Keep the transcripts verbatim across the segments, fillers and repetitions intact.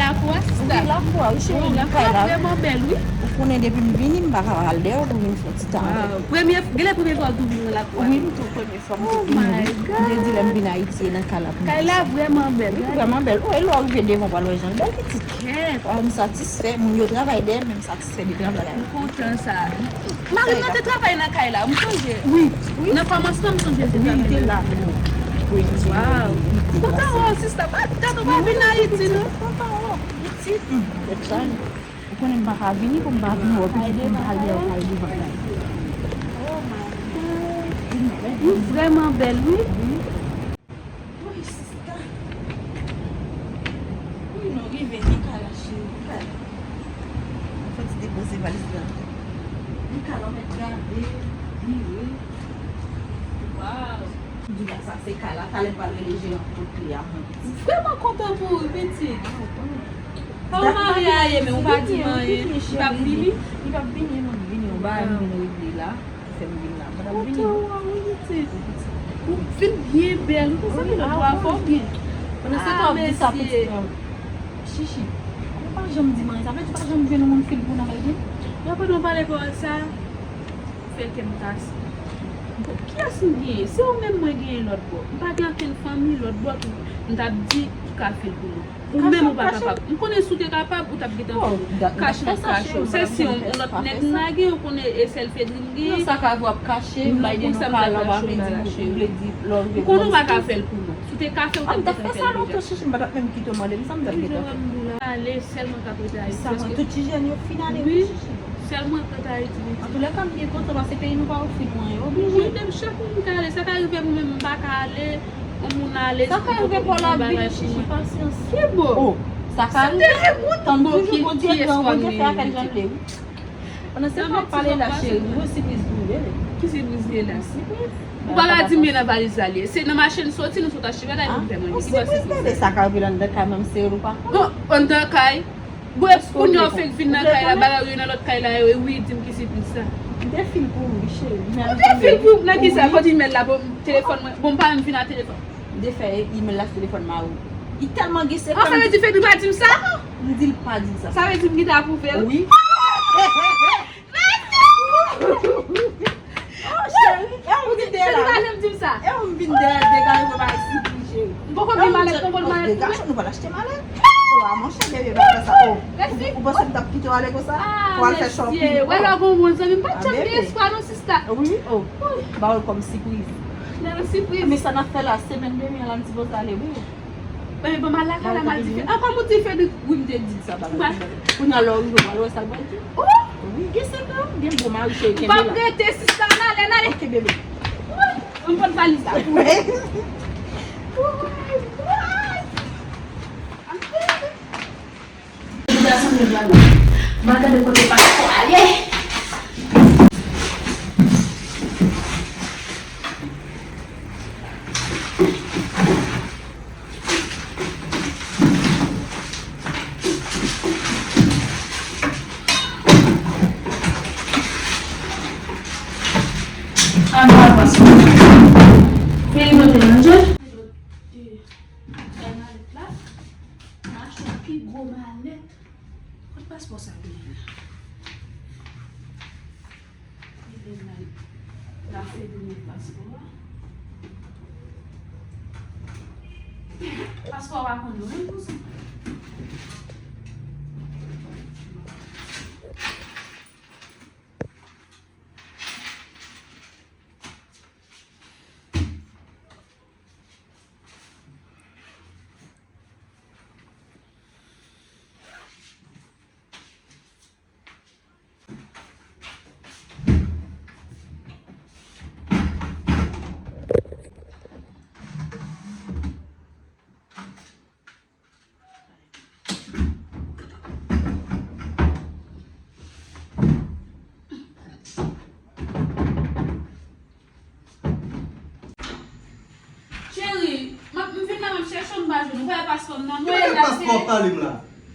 Lakou a, sista. Wi, lakou a, wi, cheri, nan kay la. Lakou a vrèman bèl, wi. Ou konnen depi m vini, m pa ka al dèyè pou vin fè ti tan avèk ou. Premye, genlè premye fwa w tou vin nan lakou a. Wi, m tou premye fwa m tou vini. Oh my God. M te di lè m vin Ayiti, e nan kay la pou m fè sa. Kay la vrèman bèl. Wi, vrèman bèl. Oh, e lè w rive devan, w pral wè jan l bèl, pitit. Kèt. Oh, m satisfè, moun yo travay dèyè, men m satisfè de travay la. M kontan sa. Mari mwen te travay nan kay la, m sonje. Wi, wi. Nan kòmansman, m sonje l te travay nan kay la. Wi, li te la. Wi, li te la. Wow. Kontan wè w, sista. Pa, gade w pa vin Ayiti, non. Kontan wè w. Pitit, hmm, tèt chaje. Ou konnen m pa ka vini pou m pa vin wè w, pitit, pou m pa al dèyè w, pa al devan kay. Oh my God. Ou vrèman bèl, wi. Wi, sista. Wi, nou rive nan kay la, cheri, nan kay la. Fò ti depoze valiz la. Nan kay la, mèt gade, vire. Waw. Di la, sa se kay la, talè m pral rele jeran pou kle a mwen. M vrèman kontan pou ou, pitit. Sa w mari a ye, men ou pa di m anyen. Li p ap vini? Li p ap vini, mwen vini, yon bagay m vin regle la. Fè m vin la. Mwen ap vini. Kontan wè w, wi, pitit. Ou vin byen bèl. Ou konsa ki lòt bò a fè w byen. Pandan se tan w ap di sa, pitit mwen. Chichi, ou pa janm di m anyen. Sa vle di ou pa janm jwenn yon moun fil pou w nan kay la? Mwen pandan w pale pawòl sa, ou fè kè m kase. Bon, kiyès m genyen? Se ou menm mwen genyen lòt bò. M pa gen ankenn fanmi lòt bò tou. M t ap di ou ka fil pou mwen. Ou menm ou pa kapab. M konnen si w te kapab, ou t ap gentan fè kache nan kache w. Se si yon lòt nèg m lage, ou konnen e sèl Fedri m genyen. Non, sa ka w ap kache, m bay de non kay la, m pa vle di, m vle di lè w rive. Ou konnen ou pa ka fè l pou mwen. Si w te ka fè, ou t ap gentan fè l deja. Chichi, m pa t ap menm kite w mande m sa, m t ap gentan fè. Ale, sèl mwen k ap rete Ayiti. Sa mwen, tout ti jèn yo fin ale, wi, Chichi. Sèl mwen k rete Ayiti, pitit. Antoulèka, m byen kontan paske peyi nou pa ofri nou anyen, oblije. Mwen menm, chak moun ka ale, sa ka rive mwen menm, m pa ka ale, yon moun ale, sa ka rive pou l ap vini, Chichi, pasyans. Ki bo? Oh, sa ka rive. Tann toujou, Bondye gran, Bondye fè afè l jan l vle, wi. Pandan se tan w ap pale la, cheri, m gen yon sipriz pou ou, bebe. Ki sipriz li ye la? Sipriz. Ou pa ka di m nan valiz la li ye. Se nan mache n soti, nou sot achte bagay pou n fè manje. Ki bò sipriz la? Bebe, sa ka rive anndan kay, menm si ou pa konnen. Bon, anndan kay. Bon, e kounye a w fenk vin nan kay la, bagay ou ye nan lòt kay la yo, e wi, di m ki sipriz sa. M te fil pou ou, wi, cheri. Ou te fil pou m nan ki sa? Kote imèl la? Bon, telefòn mwen. Bon, m pa menm vin a telefòn. M te fè imèl la sou telefòn mari w. Li tèlman gen sekrè. An, sa vle di Fedri pa di m sa? M di l pa di m sa. Sa vle di m gentan apwouve l? Wi. Oh, cheri, e ou m vin dèyè la. Fedri pa janm di m sa. E ou m vin dèyè, degaje mwen bay sipriz, cheri. M poko gen malèt, poko gen malèt pou mwen. Degaje, nou pral achte malèt. Oh, a monchè, bebe, pa fè sa. Oh, ou panse m t ap kite w ale konsa? Pou al fè shopping? Wè lè w gon bon zanmi, m pa t janm gen espwa non, sista. Wi, oh. Ba w l kòm sipriz. Nan yon sipriz. Men sa n ap fè la, semèn dènye a la, m sipoze ale, wi. Enben, ban m al lakay la, m al di Fedri. Ankò m di Fedri, wi, m te di l sa bagay. Kounye a lè w rive, w al wè sa l pral di. Oh! Wi, gen sekrè, gen bon mari cheri, kenbe la. M p ap rete, sista, n ale, n ale. Ok, bebe. Wi, m pot valiz la pou ou. Wi, wi. Jouda sanble blan. M al gade kote paspò a ye. Anba paspò. Fè yon te manje. Fè malèt la. M achte yon pi gwo malèt. Kot paspò sa genyen la? Li vin la, la fè vini paspò a. Paspò a pa konn nou menm pou sa. Cheri, m ap, m vin la, m ap chèche w, m pa jwenn ou. Ou pa wè paspò m nan? Ki bagay paspò w ap pale m la?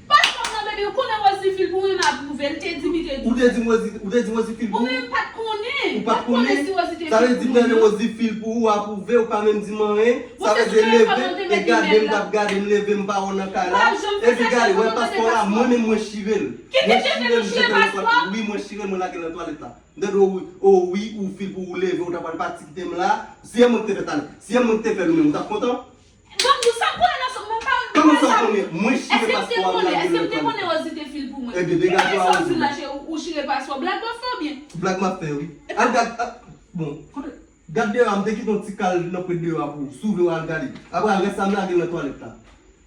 Paspò m nan, bebe, ou konnen Rosie fil pou mwen, m apwouve l, te di m, li te di m. Ou te di m Rosie, ou te di m Rosie fil pou ou? Ou menm pa t konnen. Ou pa t konnen? Sa vle di m tande Rosie fil pou ou apwouve, ou pa menm di m anyen. Sa vle di leve, e gade m t ap gade m leve m pa wè w nan kay la. Epi gade, wè paspò la, mwen menm mwen chire l. Mwen chire l, m jete l nan twalèt. Wi, mwen chire l, mwen lage l nan twalèt la. M tande w, o wi, ou fil pou ou leve, ou ta pral pati kite m la. Si e mwen ki te fè tande. Si e mwen ki te fè l, ou menm, ou t ap kontan? Ban m di w sa m konnen nan sa, mwen pa... Kòman sa w konnen? Mwen chire paspò a, m lage l nan twalèt la. Èske m te konnen Rosie te fil pou mwen? Ebyen, degaje w a Rosie. Ou chire paspò, blag w ap fè oubyen? Blag m ap fè, wi. Al gad, bon, kote, gad deyò a, m te kite yon ti kal nan pwent deyò a pou ou. Si w vle w al gade. Apre, rès la, m lage l nan twalèt la.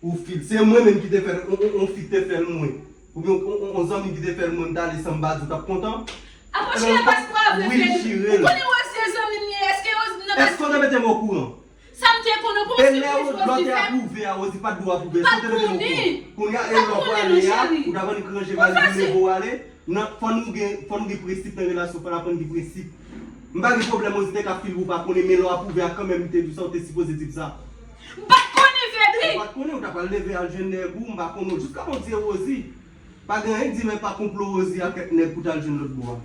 Ou fil. Se mwen menm ki te fè l, on, on, on fi te fè l mwen. Oubyen on, on, on zanmi ki te fè l mwen, m t ale san m pa di w, w t ap kontan? Apa w chire paspò a vre, Freddy? Ou konnen Rosie zanmi m ye, èske Rosie nan... Èske w te mete m okouran? Sa m te konnen, kòman se Freddy Rosie fè? E lè lòt te apwouve a, Rosie pa t dwe apwouve. Èske w te mete m okouran? Kounye a, e lè w prale a, ou t ap annik ranje valiz ou leve w ale. Nan, fò nou gen, fò nou gen prensip nan relasyon, fò n aprann gen prensip. M pa gen pwoblèm, Rosie te ka fil ou pa konnen, men lè w apwouve a kanmenm, m te di w sa, ou te sipoze di m sa. M pa t konnen, Freddy! Ou pa t konnen, ou ta pral leve al jwenn nèg ou, m pa konnen w. Jiska Bondye, Rosie. Pa gen anyen k di men pa konplo Rosie ak kèk nèg pou t al jwenn lòt bò a.